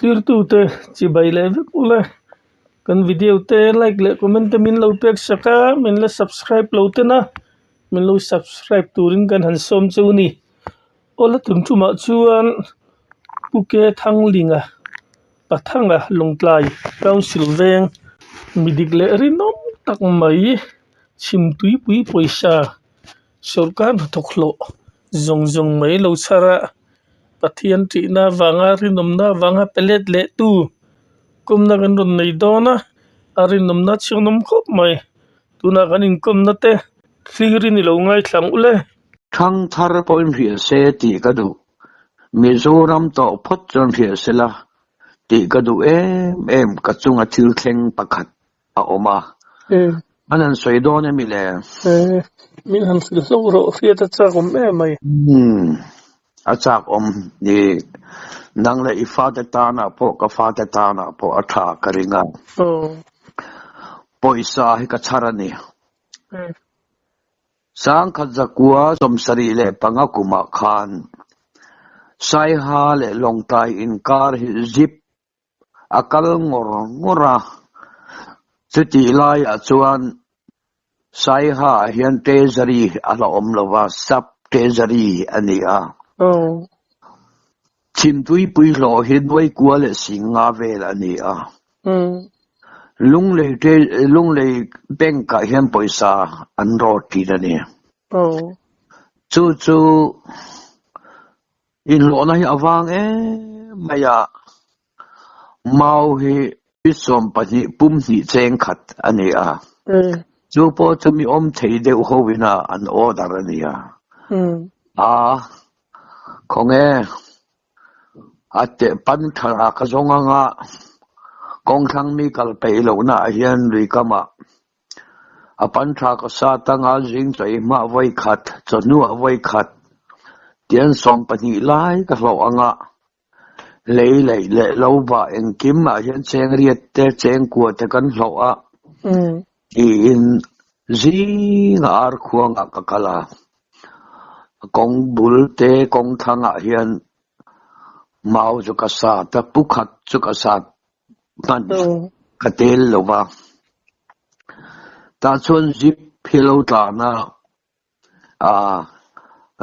Thlirtute chibai leh vek ula kan video te like leh comment te min lo pek sak a min la subscribe lo ten a min lo subscribe turin kan han sawm cheu a ni awla tun tumah chuan Pu Ke Thanglinga Pathanga Lawngtlai Council veng mi dik leh rinawm tak mai chhimtuipui pawisa sawrkar hnathawk hlawh zawng zawng mai lo chhar a. Pathian ṭihna avanga rinawmna avanga pe let leh tu kawmna kan rawn nei dawn a, a rinawmna chhianawm khawp mai. Tunah kan inkawmna te thlirin i lo ngaithla ang u le. Thangthar pawhin hria se tih ka duh. Mizoram tawh phawt chuan hria sela tih ka duh em em ka chunga thil thleng pakhat a awm a. An han sawi dawn emi le? Min han hrilh hlauh rawh, hriat a chak awm em mai. Umm, a chak awm ni. Nang leh i fate tanah pawh ka fate tanah pawh a tha ka ring a. Pawisa hi ka chhar a ni. Sangkhat zakua 75 kumah khan Saiha leh Lawngtlai inkar hi zip a kal ngawr ngawr a, chutih laiah chuan Saiha ah hian Treasury a la awm lo va, Sub Treasury a ni a. Chhimtuipui hlawh hi nuai kua leh sing nga vel a ni a. Lunglei Lunglei Bank ah hian pawisa an rawt thin a ni. Chu chu Inhlawhna hi a vang em mai a, mau hi 12 pum hnih cheng khat a ni a, chu pawh chu mi awm thei deuh ho ina an order a ni a, a khawnge a teh pan tha a ka zawng anga kawngthlang mi kal peih lohna ah hian lui kamah A pan tha ka sa tanga zing chawi hmah vawi khat, chawhnuah vawi khat tian 12 lai ka hlauh anga lei laih leh lo vah engkim ah hian cheng riat te cheng kua te kan hlauh a tiin zinga ar khuangah ka kal a, kawng bul te kawng thlangah hian mau chu ka sat a, pu khat chu ka sat hman ka tel lo va. Tah chuan zip hi lo tlan a, ah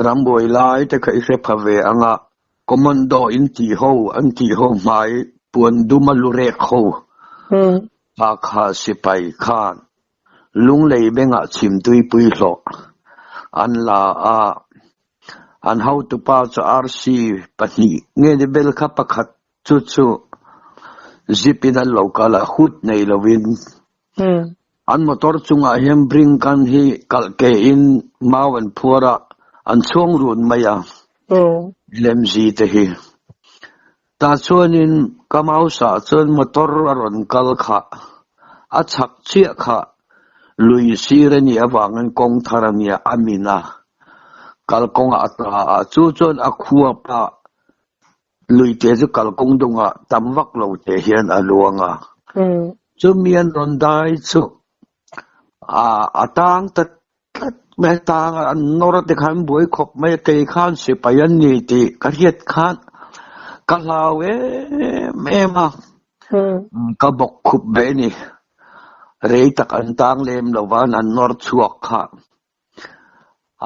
rambuai lai te kha i hre pha ve ang a, commando in tih ho an tih ho hmai puan dum a lu rek ho kha kha sipai khan Lunglei bengah chhimtuipui hlawh an la a, an hotupa chu RC pahnih nge ni bel kha pakhat Chu chu zip in an lo kal a, hood nei lovin an motor chungah hian bring kan hi kalh ke in mau an phuar a, an chhuang run mai a, LMG te hi. Tah chuanin ka mouse ah chuan motor a rawn kal kha, a chhak chiah kha lui sir a nih avangin kawng thar a nia, a min a, kalkawngah a tla a, chu chuan a khuap a. Luite chu kalkawng dungah tam vak lo te hian a luang a. Chumi an rawn dai chu a tang ta tlat mai a, tang a an nawr a tikhan buai khawp mai a, kei khan sipai an ni tih ka hriat khan ka hlau em em a, ka bawk khup ve a ni. Rei tak an tang lem lo va, an nawr chhuak kha.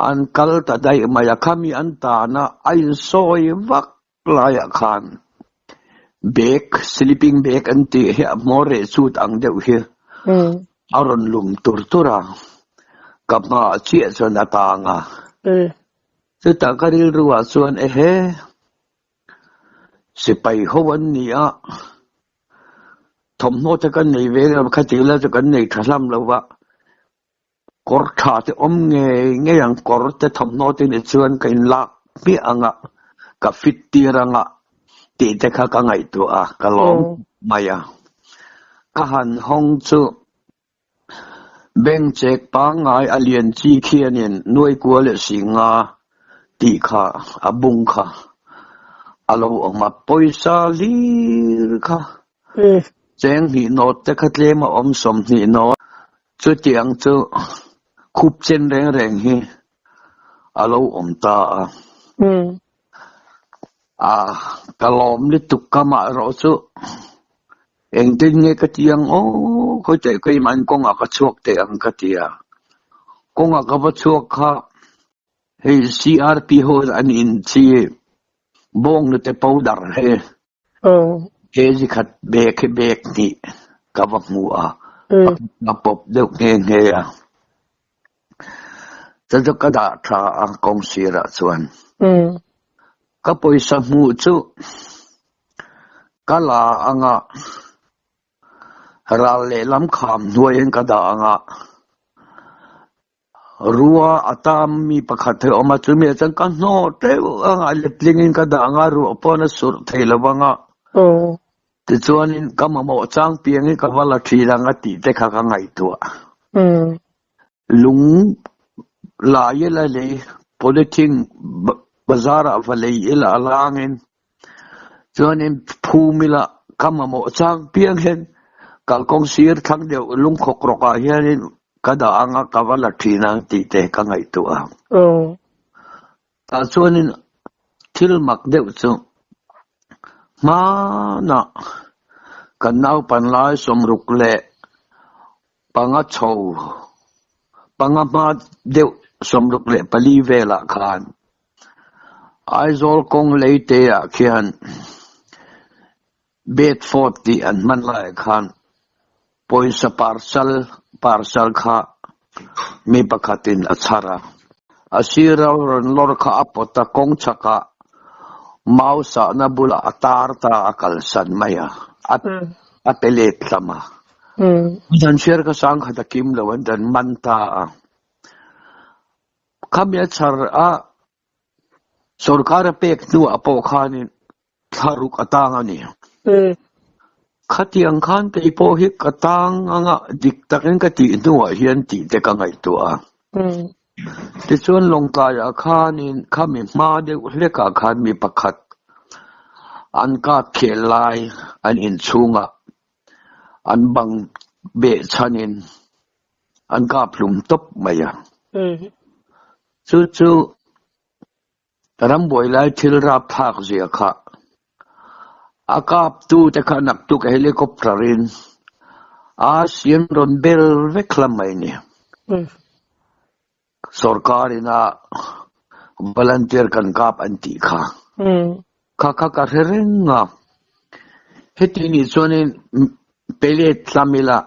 An kal ta daih mai a, khami an tan a, a insawi vak laiah khan bag, sleeping bag an tih hi a hmawr reh chut ang deuh hi a rawn lum tur tur a, ka hmaah chiah chuan a tang a. Chutah ka rilru ah chuan ehe, sipai ho an ni a, thawmhnaw te kan nei ve lo, khati la chu kan nei tha hlam lo va. Kawr tha te awm ngei ngei ang, kawr te thawmhnaw te ni chuan ka inlak hmiah ang a, ka fit tir ang a tih te kha ka ngaihtuah a, ka lawm mai a. Ka han hawng chu bank check pangngai a lian chi khianin nuai kua leh sing nga tih kha a bung kha a lo awm a, pawisa hlir kha cheng hnih nawt te kha tlem a awm 20 nawt. Chutiang chu khup chen reng reng hi a lo awm ta a. A, ka lawm lutuk ka mah erawh chu engtin nge ka ti ang aw, khawi teh keimah in kawngah ka chhuak teh ang ka ti a. Kawngah ka va chhuak kha hei CRP ho an in chi bawnghnute powder he kg khat bag hi bag hnih ka va hmu a, ka pawp deuh nghe nghe a. Chu chu ka dah tha a kawng sirah chuan. Ka pawisa hmuh chu ka la anga ral lehlam kham hnuaiin ka dah anga rua a tam mi pakhat hi a awm a, chumi ah chuan ka hnawh teuh anga letlingin ka dah anga ruah pawn a surh thei lo anga. Tichuanin ka mamawh chang piangin ka va la thin ang a tih te kha ka ngaihtuah. Lung lai ila lei polythene bazar ah va lei ila a langin chuanin phum ila ka mamawh chang piang hian kalkawng sir thlang deuh lungkhawk rawk ah hianin ka dah ang a ka va la thin ang tih te ka ngaihtuah. Tah chuanin thil mak deuh chu hmanah kan naupan lai sawmruk leh panga chho panga hma deuh 64 velah khan Aizawl kawng leite ah khian Bedford tih an hman laiah khan pawisa parcel parcel kha mi pakhatin a chhar a. A sira rawn lawr kha a pawt a, kawng chhakah mau sahna bulah a tar ta a kalsan mai a, a pe let hlam a. Dan hriar kha sangkhat a kim lo an dan man ta a. Khami a chhar a, sorkar a pek hnuah pawh khanin Thlaruk a tang a ni. Khatiang khan kei pawh hi ka tang anga dik takin ka tih hnuah hian tih te ka ngaihtuah a. Tichuan Lawngtlaiah khanin khami hma deuh hlekah khan mi pakhat an kap khel lai an inchhungah an bang beh chhanin an kap hlum tawp mai a. Chu chu Rambuai lai thil rapthlak zia kha a kaptu te kha naktuk helicopter in a siam rawn bel vek hla mai ni. Sorkar in a volunteer kan kap an tih kha. Kha kha ka hre reng a. Heti nih chuanin pelet hlam ila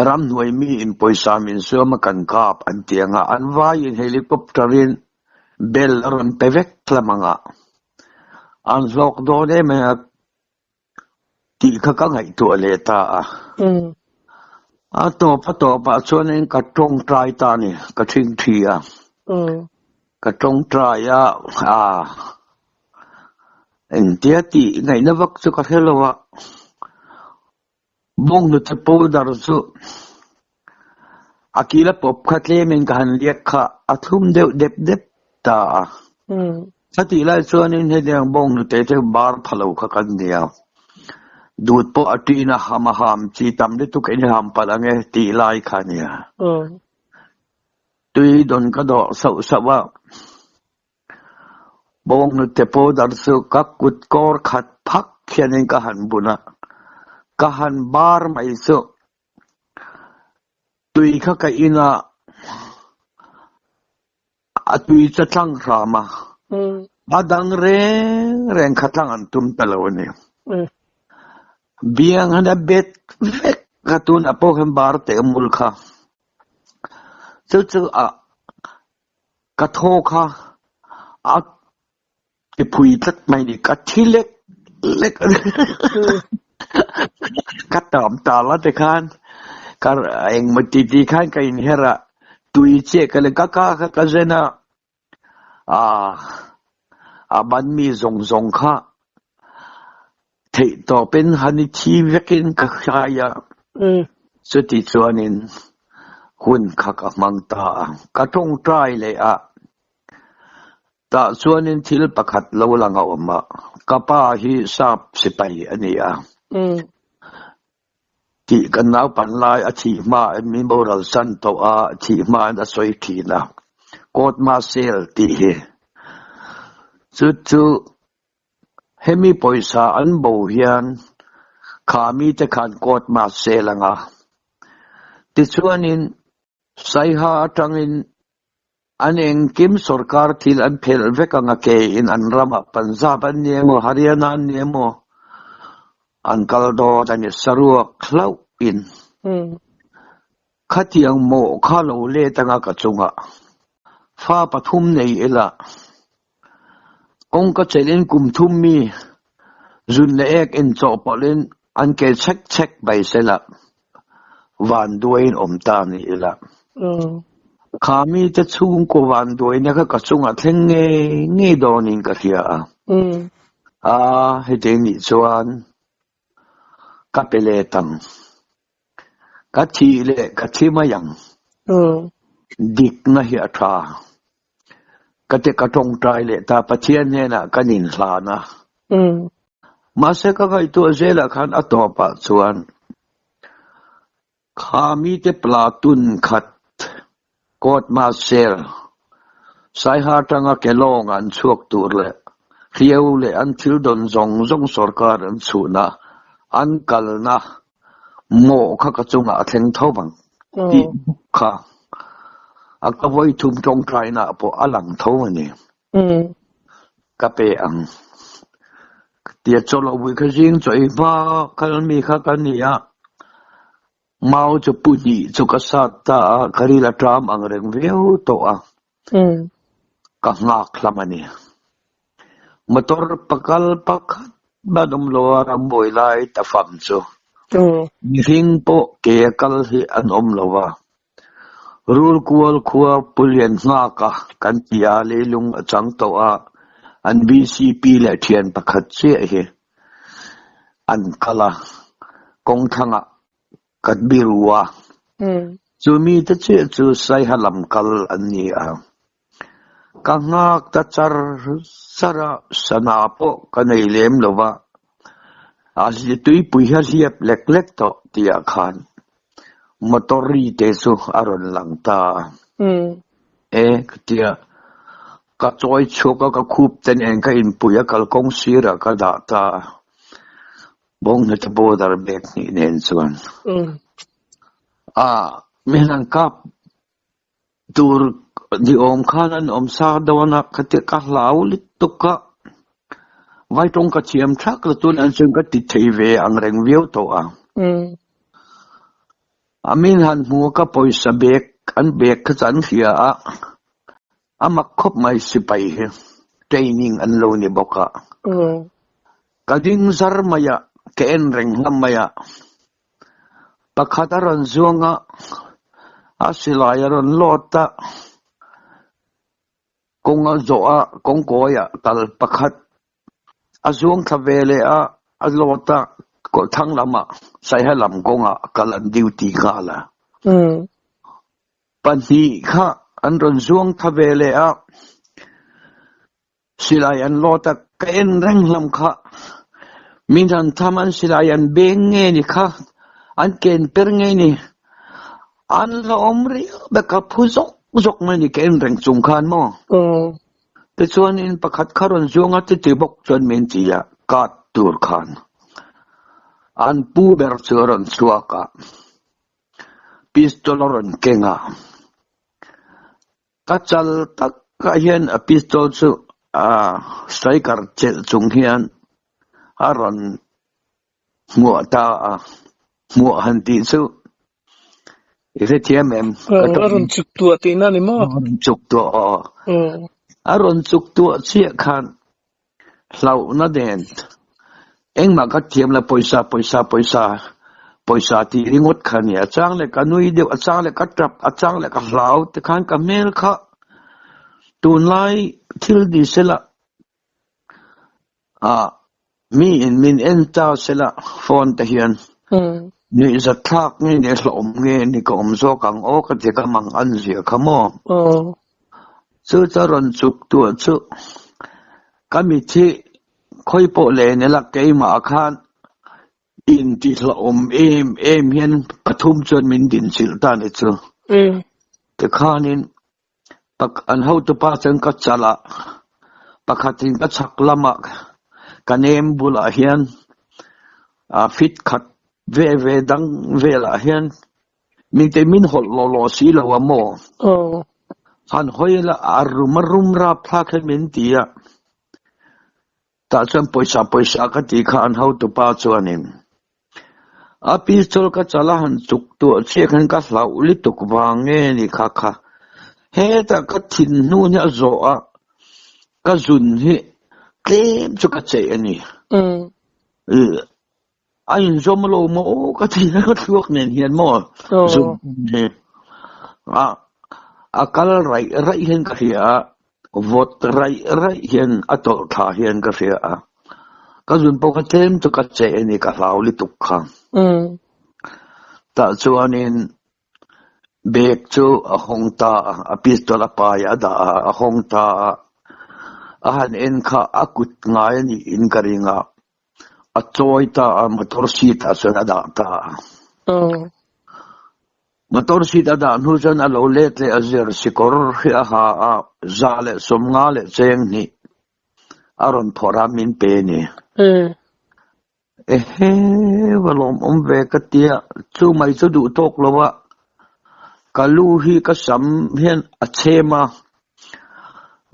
Ramhnuai mi in pawisa min suam a kan kap an ti ang a, an vaiin helicopter in bel a rawn pe vek hlam ang a, an hlawk dawn em em a tih kha ka ngaihtuah leh ta a. A tawp a tawpah chuanin ka tawngtai ta a ni, ka thingthi a. Ka tawngtai a, aa engtia tih ngaihna vak chu ka hre lo a. Bawnghnute powder chu a kil a pawp kha tlemin ka han liak kha a thlum deuh dep dep ta a. Khatih lai chuanin hetiang bawnghnute te bar pha lo kha kan nia. Dut pawh a ṭin a ham a ham chi tam lutuk in ham palh ang e tih lai kha a nia. Tui dawn ka dawh sauh sauh a. Bawnghnute powder chu ka kut kawr khat phak hianin ka han bun a, ka han bar mai chu tui kha ka in a, a tui chu a tlang hram a, a dang reng reng kha tlang an tum ta lo a ni. Biang han a bet vek a, tunah pawh khan bar teh mul kha chu chu a. Ka thaw kha a ti phui tlat mai ni, ka thi lek lek a ni. Ka tam tal a tikhan ka engmaw ti ti khan ka inher a, tui chiah ka le ka ka kha ka zen a, ah a ban mi zawng zawng kha theih tawpin han i thi vekin ka hrai a, chuti chuanin hun kha ka hmang ta a, ka tawngtai leh a, tah chuanin thil pakhat lo lang a awm a, ka pa hi sap sipai a ni a, tih kan naupan lai a thih hma in min boral san tawh a, thih hma in a sawi thin a, court martial tih hi. Chu chu hemi pawisa an bo hian kha mite khan court ma sel anga. Tichuanin Saiha atangin an engkim sorkar thil an phelh vek anga ke in an ramah Punjab an ni emaw Haryana an ni emaw an kal dawn a ni saruak hlauh in. Khatiang mawh kha lo let anga ka chungah fa pathum nei ila kawngka chelhin kum thum mi zun leh ek inchawhpawlhin an ke chhek chhek mai sela vanduaiin awm ta ni ila. Kha mite chhungkaw vanduaina kha ka chungah thleng ngei ngei dawnin ka hria a. A, heti nih chuan ka pe let ang. Ka thih leh ka thi mai ang. Dikna hi a tha. Ka ti ka tawngtai leh ta Pathian hnenah kan inhlan a. Mahse ka ngaihtuah zelah khan a tawpah chuan kha mite platoon khat court martial Saiha atanga Kelawng an chhuak tur leh hliau leh an thil dawn zawng zawng sorkar an chhuhna an kalna mawh kha ka chungah a thleng tho vang tih bawk kha a ka vawi thum tawngtainaah pawh a lang tho a ni. Ka pe ang. Tia chawlh bui kha zing chaw ei hma kal mi kha ka ni a, mau chu pu hnih chu ka sat ta a, ka ril a ṭam ang reng viau tawh a, ka nghak hlam a ni. Motor pakal pakhat ban awm lo a rambuai lai ta fam chu mihring pawh ke a kal hi an awm lo a, Rulkual khua Pulian nghaka kan ti a, leilung a chang tawh a, an VCP leh thian pakhat chiah hi an kal a, kawngthangah ka biru a, chu mite chiah chu Saiha lam kal an ni a, ka nghak ta char char a, sana pawh ka nei lem lo va, a tuipui hi a hliap lek lek tawh tihah khan motor ri te chu a rawn lang ta a, e ka tia, ka chawi chhuak a, ka khup te nen ka inpui a, kalkawng sirah ka dah ta a, Bawnghnute border bag hnih nen chuan a mi han kap tur ni awm khan an awm sa dawn a ka ti ka hlau lutuk a vai tawng ka thiam thak la tun an chuan ka ti thei ve ang reng viau tawh a a min han hmu a ka pawisa bag an bag kha chu an hria a a mak khawp mai sipai hi training an lo ni bawk a ka ding zar mai a ka en reng hlawm mai a. Pakhat a rawn zuang a, a silai a rawn lawt a, kawng a zawh a, kawngkawi ah kal pakhat a zuang thla ve leh a, a lawt a, thlang lamah Saiha lam kawngah kal an duty nghal a. Pahnih kha an rawn zuang thla ve leh a, Silai an lawt a, ka en reng hlawm kha. Min han tham an silai an beng nge ni kha, an ken per nge ni. An la awm riau ber ka phu zawk zawk mai ni ka en reng chung khan maw. Tichuanin pakhat kha rawn zuang a titi bawk chuan min ti a, card tur khan an pu ber chu a rawn chhuak a, pistol a rawn keng a. Ka chal takah hian a pistol chu a striker chelh chung hian a rawn hmuah ta a, hmuah han tih chu i hrethiam em? A rawn chuk tuah tihna a ni maw? A rawn chuk tuah aw. A rawn chuk tuah chiah khan Hlauhna nen engmah ka thiam la pawisa pawisa pawisa pawisa tih ringawt kha nia a chang leh ka nui deuh a chang leh ka tap a chang leh ka hlau te khan ka hmel kha tunlai thil ni sela ah mi in min en ta sela phone te hian nuihzat thlak nge ni hlawm nge ni ka awm zawk ang aw ka ti ka mang an zia kha maw. Chu chu rawn chuk tuah chu ka mithi khawi pawh len ila keimah khan intihlawm em em hian pathum chuan min dinchilh ta ni chu. Tikhanin an hotupa chuan ka chala. Pakhatin ka chhak lamah ka nem bulah hian a fit khat ve ve dang velah hian mite min hawlh law law si lo a maw? Han hawi la a rum a rum rapthlak hian min ti a. Tah chuan pawisa pawisa ka tih kha an hotupa chuanin a pistol ka chal a han chuk tuah chiah khan ka hlauh lutuk vang nge ni kha kha hetah ka thin hnu hi a zawh a ka zun hi tlem chu ka cheih a ni. A inzawm lo maw aw ka ti a ka thluak nen hian maw zun hi a a kal raih raih hian ka hria a vawt raih raih hian a tawlh thla hian ka hria a ka zun pawh kha tlem chu ka che a ni ka hlau lutuk kha tah chuanin bag chu a hawng ta a a pistol a pai a dah a a hawng ta a a han en kha a kut ngai a niin ka ring a. A chawi ta a, motor seat ah chuan a dah ta a. Motor seat a dah hnu chuan a lo let leh a zir sikawr hi a ha a, 150 leh cheng hnih a rawn phawrh a min pe ni. Ehe, va lawmawm ve ka tia, chu mai chu duh tawk lo a, ka lu hi ka sam hian a chhem a,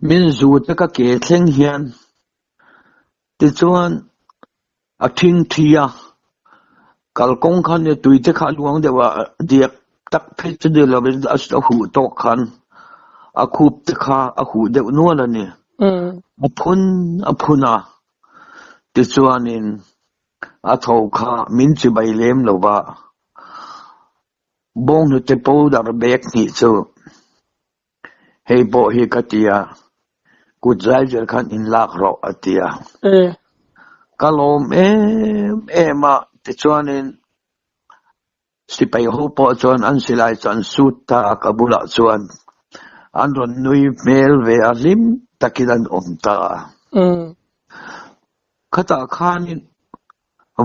min zut a ka ke thleng hian Tichuan, a thingthi a, kalkawng khan nia tui te kha a luang deuh a, diak tak phei chu ni lovin a huh tawk khan a khup te kha a huh deuh nual a ni. A phun a phun a, tichuanin a tho kha min chibai lem lo va, bawnghnute powder bag hnih chu Hei pawh hi ka ti a, kut zai zel khan in lak rawh a ti a. Ka lawm em em a, tichuanin sipai ho pawh chuan an silai chu an sut ta a, ka bulah chuan an rawn nui hmel ve a, hlim takin an awm ta a. Khatah khanin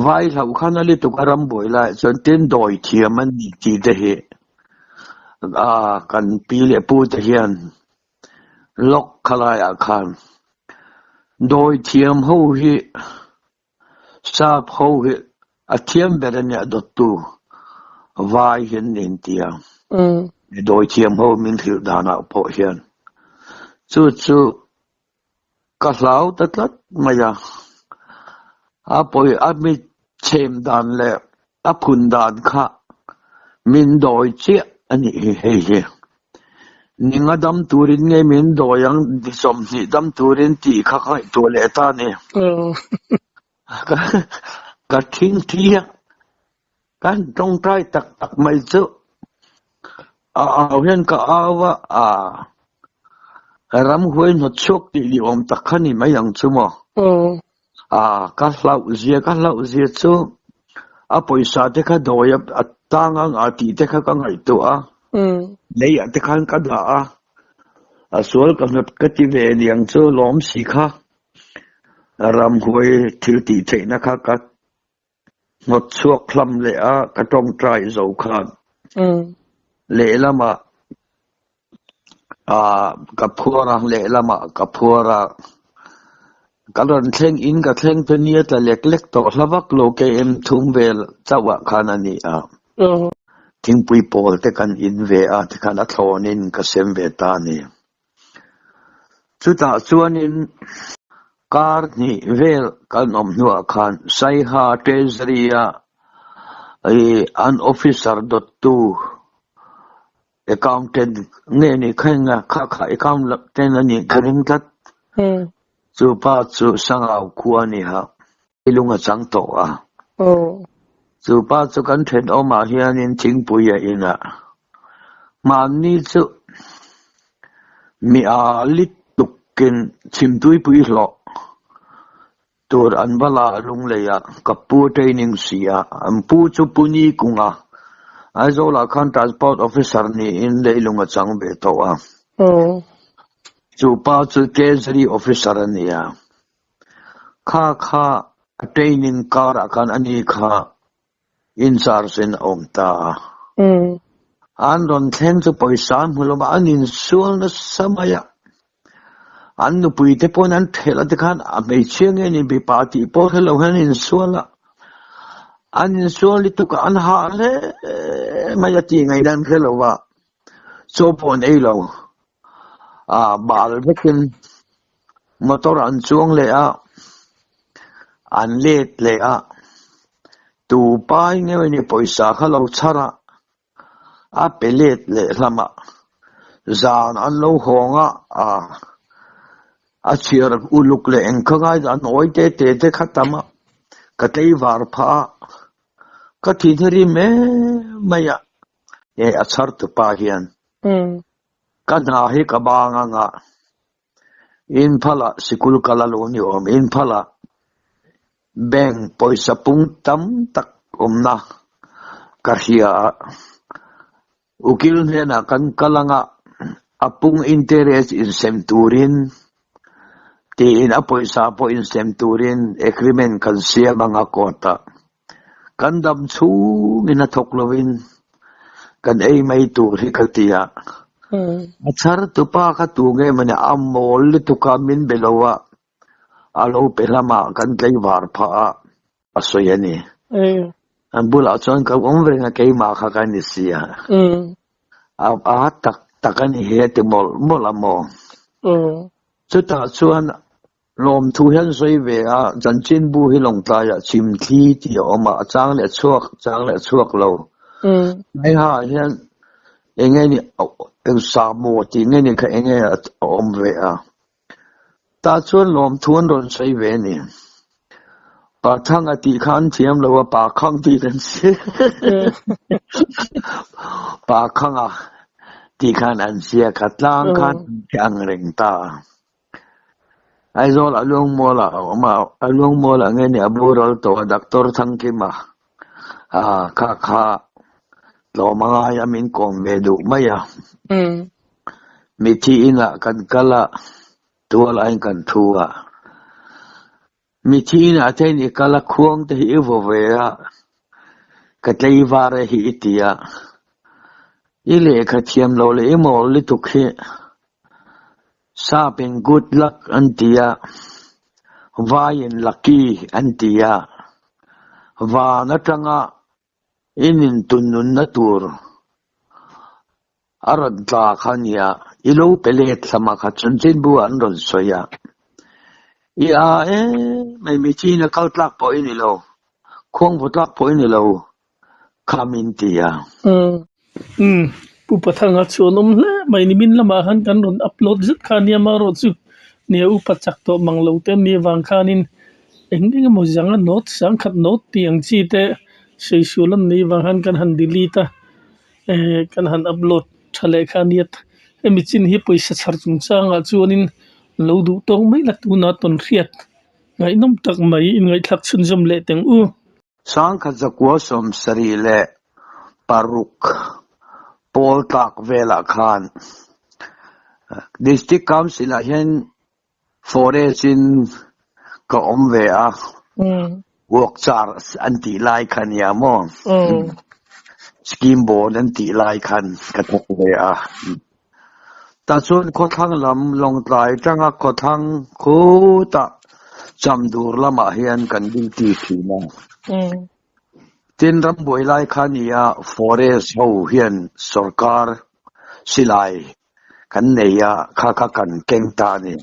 vai hlauh khan a lutuk a rambuai laiah chuan tin dawi thiam an ni tih te hi kan pi leh pu te hian lawk khalaiah khan dawi thiam ho hi sap ho hi a thiam ber a nia dawttu vai hi an ni an ti a, dawi thiam ho min hrilh danah pawh hian chu chu. Ka hlau ta tlat mai a, a pawi a mi chhem dan leh a phun dan kha min dawi chiah a nih hi hei hi. Ninga dam turin nge min dawi ang ni 20 dam turin tih kha ka ngaihtuah leh ta a ni. Ka thingthi a, kan tawngtai tak tak mai chu a au hian ka au a, aa ramhuai hnawt chhuak tih ni awm tak kha ni mai ang chu maw? Aa ka hlauh zia ka hlauh zia chu a pawisa te kha dawi a tang ang a tih te kha ka ngaihtuah a, lei ah te khan ka dah a, a sual ka hnawt ka ti ve niang chu lawm si kha ramhuai thil tih theihna kha ka Hnawt chhuak hlam leh a ka tawngtai zo khan lehlamah ah ka phuar a lehlamah ka phuar a ka rawn thleng in ka thleng te nia tla lek lek tawh hla vak lo KM thum vel chauh ah khan a ni a thingpui pawl te kan in ve a tikhan a thlawn in ka sem ve ta a ni. Chutah chuanin kar hnih vel kan awm hnuah khan Saiha Treasury-a an officer dawttu accountant nge ni kha eng a kha kha accountant a nih ka ring tlat. Chu pa chu Sangau khua a ni ha. Lung a chang tawh a. Chu pa chu kan thenawmah hianin thingpui a in a. Hmanni chu mi a lit tukin chhimtuipui hlawh tur an va la lunglei a, ka pu training si a. An pu chu Pu Ni Kunga, Aizawlah khan Transport Officer niin leilung a chang ve tawh a. Chu pa chu Treasury Officer a ni a. Kha kha a training kar ah khan ani kha in charge in a awm ta a. An rawn thleng chu pawisa an hmu lo a, an insual nasa mai a. An nupui te pawhin an thelh a tikhan a hmeichhia nge ni mipa tih pawh hre lo hian an insual a, an insual lutuk a an hah hle mai a tih ngaihna an hre lo va, chaw pawh an ei lo. Ah bal vekin motor an chuang leh a, an let leh a, tu pai nge ni pawisa kha lo chhar a. A pe let leh hlam a, zan an lo hawng a, a chhiar uluk leh eng kha ngai an awi te te te kha tam a, ka tleivar phah a, ka thin hi rim em mai a, he a chhar tupa hian ka hna hi ka bang ang a, Inphala sikul kal a lo ni awm. Inphala bank pawisa pung tam tak awmna ka hria a. Ukil hnenah kan kal anga a pung interest insem turin tiin a pawisa pawh insem turin agreement kan siam anga court ah. Kan dam chhungin a thawk lovin kan ei mai tur hi ka ti a. A chhar tupa kha tu nge mawni a mawl lutuk a min be lo a, a lo pe lamah kan tlaivar phah a, a sawi a ni. An bulah chuan ka awm reng a keimah kha ka ni si a. A tak tak a ni hi a ti mawlh mawlh a maw. Chutah chuan Lawmthu hian sawi ve a, chanchinbu hi Lawngtlaiah chhimthli tih a awm a, a chang leh chhuak, chang leh chhuak lo. Haiha hian eng nge ni, eng sa maw tih nge ni kha eng nge a awm ve a. Tah chuan lawmthu an rawn sawi ve a ni. Pa Thanga tih kha an thiam lo a, Pa Khang tih kan si. Pa Khanga tih khan an ziak a, tlang khan an che ang reng ta a. Aizawl a Luangmual ah a awm a, a Luangmual ah nge ni a boral tawh a Doctor Thangkima ah kha kha tlawm a ngai a min kawm ve duh mai a. Mithi inah kan kal a, tual ah in kan thu a. Mithi inah te in i kal a, khuang te hi i vaw ve a, ka tleivar e hi i ti a. I lehkha thiam lo leh i mawl lutuk hi Sap in good luck an ti a, vai in lucky an ti a, van atanga in intunnunna tur a rawn tla kha nia, i lo pe let hlama kha chanchinbu ah an rawn sawi a, i a em mai mithiin a kal tlak pawh i ni lo, khuangvu tlak pawh i ni lo. Kha min ti a. Umm Pu Pathanga chu an awm hle mai nimin lamah khan kan rawn upload zet kha ania amaherawh chu nia upa chak tawh mang lo te ania vang khanin eng eng emaw zanga note sangkhat note tih ang chi te sawi sual an nei vang khan kan han delete a eh kan han upload tha leh kha ania hemi chin hi pawisa chhar chungchangah chuanin lo duh tawk mai la tunah tawn hriat ngaihnawm tak mai inngaihthlak chhunzawm leh teng u. Sangkhat zakua 76 pawl tlak velah khan District Council ah hian Forest in ka awm ve a, work charge an tih lai kha nia maw, scheme board an tih lai khan ka thawk ve a. Tah chuan khawthlang lam Lawngtlai atanga khawthlang khutah Chamdur lamah hian kan duty thin a. Tin, rambuai lai kha nia forest ho hian sorkar silai kan nei a, kha kha kan keng ta a ni.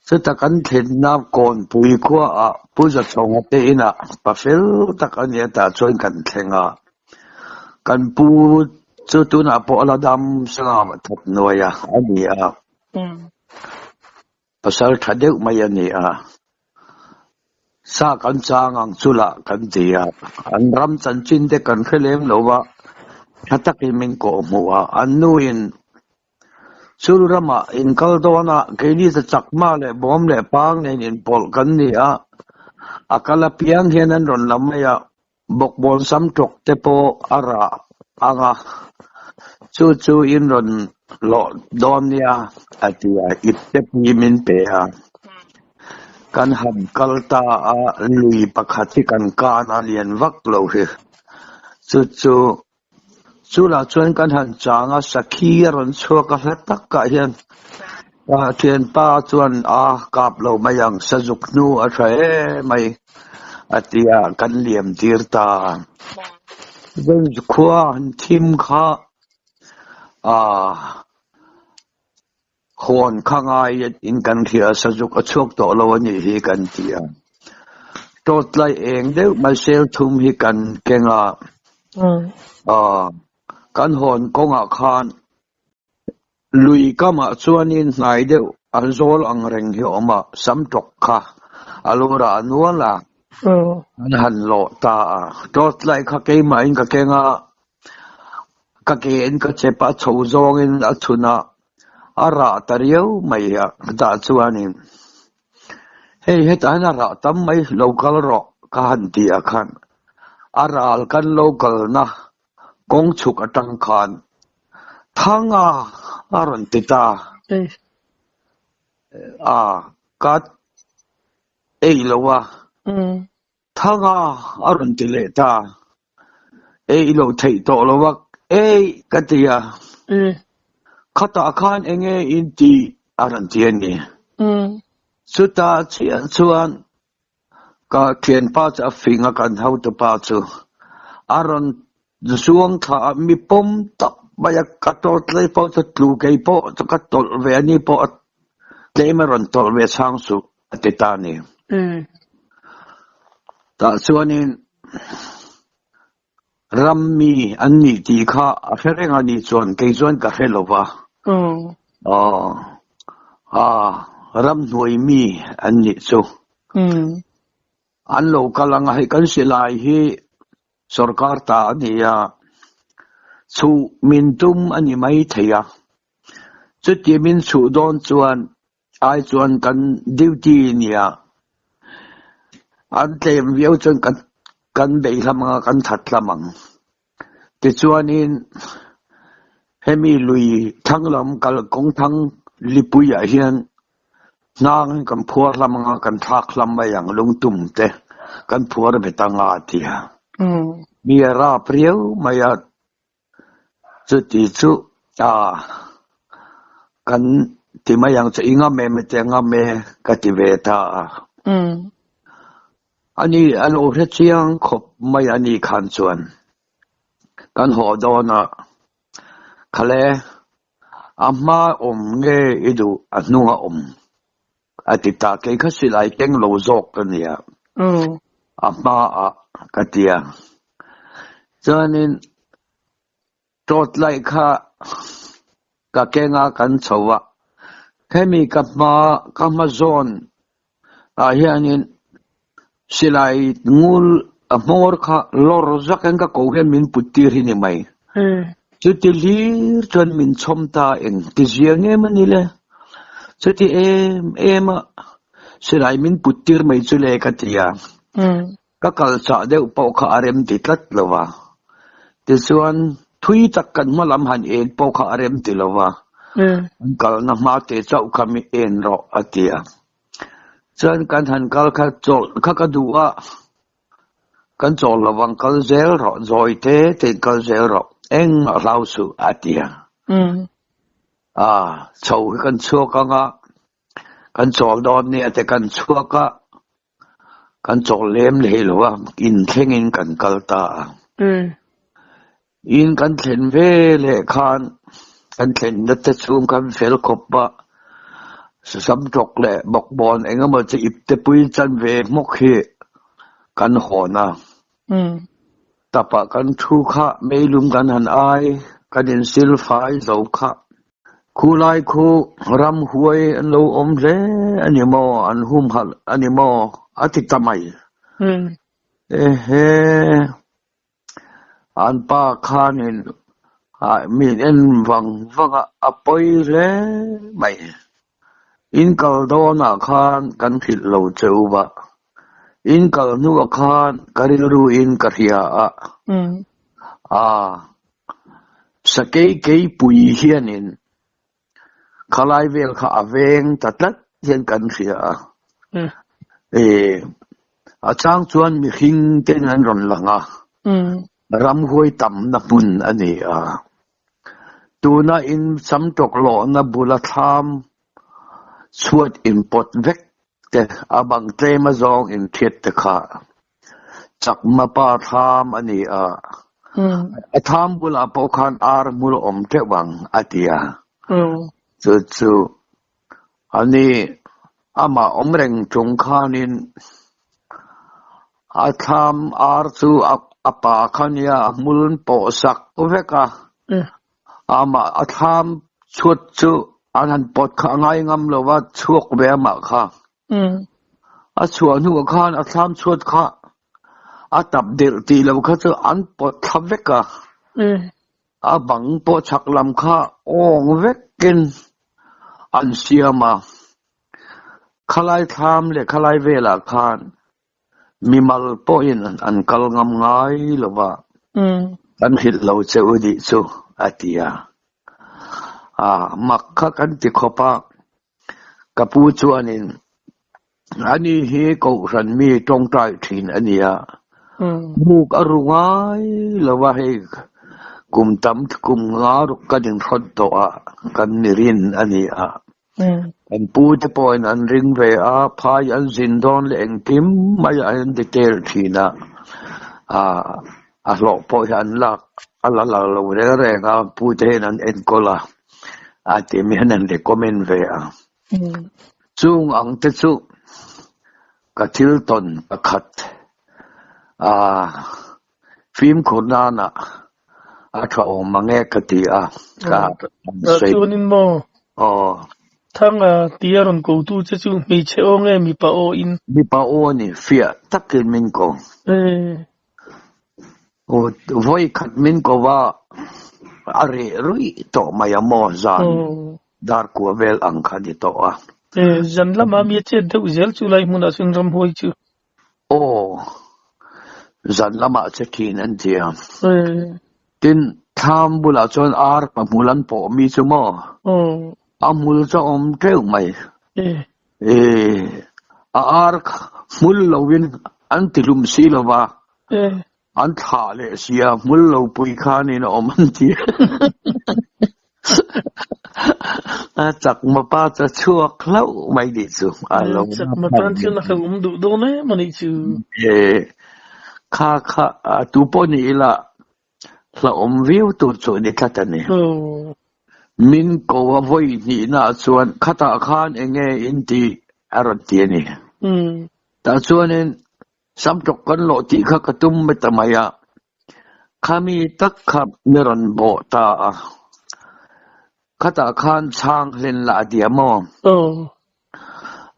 Chuta kan thlenna Kawnpui khuaah Pu Zachhawnga te inah pa fel tak a nia tah chuan kan thleng a. Kan pu chu tunah pawh a la dam sangha thawk nuai a a ni a. Pasal tha deuh mai a ni a. Sa kan chang ang chu lah kan ti a. An ram chanchin te kan hre lem lo va, tha takin min kawhhmuh a. An nuin Chul ramah inkal dawnah keini chu chakma leh bawm leh pang nen inpawlh kan ni a, a kal apiang hian an rawn la mai a, bawkbawn sam tawk te pawh a rah ang a, chu chu in rawn lawh dawn nia a ti a, ip te pui min pe a. Kan han kal ta a, lui pakhat hi kan kan a lian vak lo hi, chu chu Chulah chuan kan han chang a, sakhi a rawn chhuak a hla takah hian Ka thianpa chuan a kap lo mai ang, sazuk hnu a tha em mai a ti a, kan liam tir ta. Khua han thim kha hawn kha ngai in kan hria, sazuk a chhuak tawh lo a nih hi kan ti a. Tawtlai eng deuh mai sel thum hi kan keng a, kan hawn kawngah khan Lui kamah chuanin hnai deuh an zawl ang reng hi a awm a, sam tawk kha a lo rah nual a, an han lawh ta a. Torchlight kha keimahin ka keng a, ka ke in ka chep a, chho zawngin a chhun a, a rah ta riau mai a, chutah chuanin hei hetah hian a rah tam mai lo kal rawh ka han ti ah khan a ral kan lo kalna Kawng chhuk atang khan Thanga a rawn ti ta a, ka ei lo a, Thanga a rawn ti leh ta, ei lo theih tawh lo a, ei ka ti a, khatah khan eng nge in tih a rawn ti a ni. Chutah chiah chuan Ka thianpa chu a fing a, kan hotupa chu a rawn zuang thla a, mi pawm tak mai a, ka tawlh pawh chu tlu kei pawh chu ka tawlh ve a ni pawh tlem a rawn tawlh ve chhang suh a ti ta a ni. Tah chuanin ram mi an nih tih kha a hre reng a ni chuan kei chuan ka hre lo va. Aw ramhnuai mi an nih chu. An lo kal ang a, hei kan silai hi sorkar ta a ni a, chhuh min tum a ni mai thei a. Chuti min chhuh dawn chuan ai chuan kan duty nia an tlem viau chuan kan kan beih hlam ang a kan that hlam ang tichuanin hemi lui thlang lam kal kawng thlang lipui ah hian hnang kan phuar hlam ang a kan thlak hlam mai ang lungtum te kan phuar bet ang a ti a mi a rap riau mai a. Chuti chu a kan ti mai ang chu i ngam em i ti a ngam e ka ti ve ta a. Ani a lo hre chiang khawp mai a ni khan chuan kan haw dawn a, Khale a hma awm nge i duh a hnunga awm a ti ta kei kha silai keng lo zawk ka nia a hma ah ka ti a chuanin tawt laih kha ka keng a kan chho a hemi ka hma ka hma zawn ah hianin silai ngul a hmawr kha lawr zak in ka ko hian min put tir hi ni mai chuti hlir chuan min chhawm ta eng ti ziang em a ni le. Chuti em em a silai min put tir mai chu le ka ti a, ka kal chah deuh pawh kha a rem ti tlat lo va. Tichuan thui tak kan hma lam han en pawh kha a rem ti lo va, an kalna hma te chauh kha mi en rawh a ti a. Chuan kan han kal kha chawlh kha ka duh a, kan chawl lo vang kal zel rawh, zawi te tein kal zel rawh, engmah hlau suh a ti a. A, chho hi kan chhuak ang a, kan chawl dawn nia te kan chhuak a, kan chawl lem leh lo a, in thlengin kan kal ta a. In kan thlen ve leh khan kan thlenna te chhung kan fel khawp a, sam tawk leh bawkbawn eng emaw chu ipte pui chan ve hmawk hi kan hawn a. Tapah kan thu kha meilum kan han ai, kan insil fai zo kha. Khulai khu ramhuai an lo awm hle a ni maw, an humhalh a ni maw a ti ta mai. Ehe, an pa khanin min en vang vang a, a pawi hle mai. In kal dawnah khan kan hrilh lo che u va, in kal hnuah khan ka rilru in ka hria a, a sakei keipui hianin khalai vel kha a veng ta tlat hian kan hria a, e a chang chuan mihring ten an rawn lang a, ramhuai tamna hmun a ni a. Tuna in sam tawk lawhna bula thlam Chhuat inpawt vek te, a bang tlem azawng inthiat te kha Chakma pa thlam a ni a. A thlam bulah pawh khan ar hmul a awm teuh ang a ti a. Chu chu a ni, amah awm reng chung khanin a thlam ar chu a pa kha nia a hmul pawh sak vek a. Amah a thlam chhuat chu an han pawt kha a ngai ngam lo va, chhuak ve amah kha. A chhuah hnuah khan a thlam chhuat kha a tap dirh tih lo kha chu an pawt thla vek a. A bang pawh chhak lam kha awng vekin an siam a. Khalai thlam leh khalai velah khan Mimal pawhin an kal ngam ngai lo va, kan hrilh lo che u nih chu, a ti a. A mak kha kan ti khawp a, ka pu chuanin ani hi Kohhran mi tawngtai thin a ni a, muk a ru ngai lo va, hei kum tam kum nga ruk kan inhrawt tawh a, kan ni rin a ni a. An pu te pawhin an ring ve a, phai an zin dawn leh engkim mai a an detail thin a, a hlawh pawh hi an lak a la la lo reng reng a, pu te hian an enkawl a, a ti mi hian an recommend ve a. Chung ang te chu ka thil tawn pakhat Fimkhur nana a tha awm mang e ka ti a, ka han sawi. Chuanin maw? Aw. Thanga tia rawn ko tu che chu hmeichhe aw nge mipa aw in? Mipa aw a ni, fiah takin min ko. Aw, vawi khat min ko va, a reh ruih tawh mai a maw zan dar kua vel ang kha ni tawh a. Zan lama mi a chet deuh zel chu lai hmunah chuan ramhuai chu. Aw, zan lamah che thin an ti a. Tin, thlam bulah chuan ar pa hmul an pawh mi chu maw? A hmul chu a awm teuh mai. E, a ar hmul lovin an ti hlum si lo va. An thlah leh si a, hmul lo pui khanin a awm an ti. A chakma pa chu a chhuak hlauh mai nih chu. A lo Chakma tan chuan a hlauhawm duh dawn em a nih chu. E, kha kha tu pawh ni ila hlauhawm viau tur chu a ni tlat a ni. Min ko a vawi hnihnaah chuan khatah khan eng nge in tih a rawn ti a ni. Tah chuanin Samtawk kan lawh tih kha ka tum mai ta mai a, khami tak kha mi rawn bawh ta a, khatah khan chhang hlen lah a ti a maw?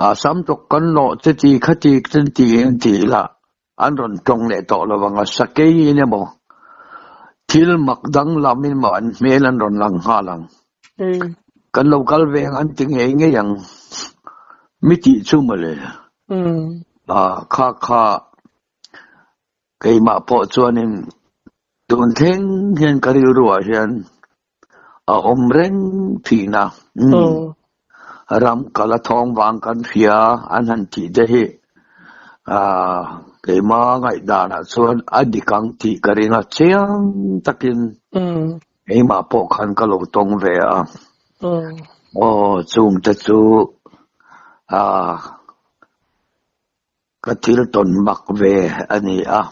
A samtawk kan lawh che ti kha ti chen ti in ti ila an rawn tawng leh tawh lo ang a, sakei in emaw thil mak danglam in emaw an hmel an rawn lang nghal ang. Kan lo kal ve ang an ti ngei ngei ang. Mi tih chu mawle. Kha kha keimah pawh chuanin tun thleng hian ka rilruah hian a awm reng thin a. Ram kal a thawng vang kan hria an han tih te hi keimah ngaihdanah chuan a dik ang tih ka ring a chiang takin. Keimah pawh khan ka lo tawng ve a. Aw, chungte chu ah ka thil tawn mak ve a ni a.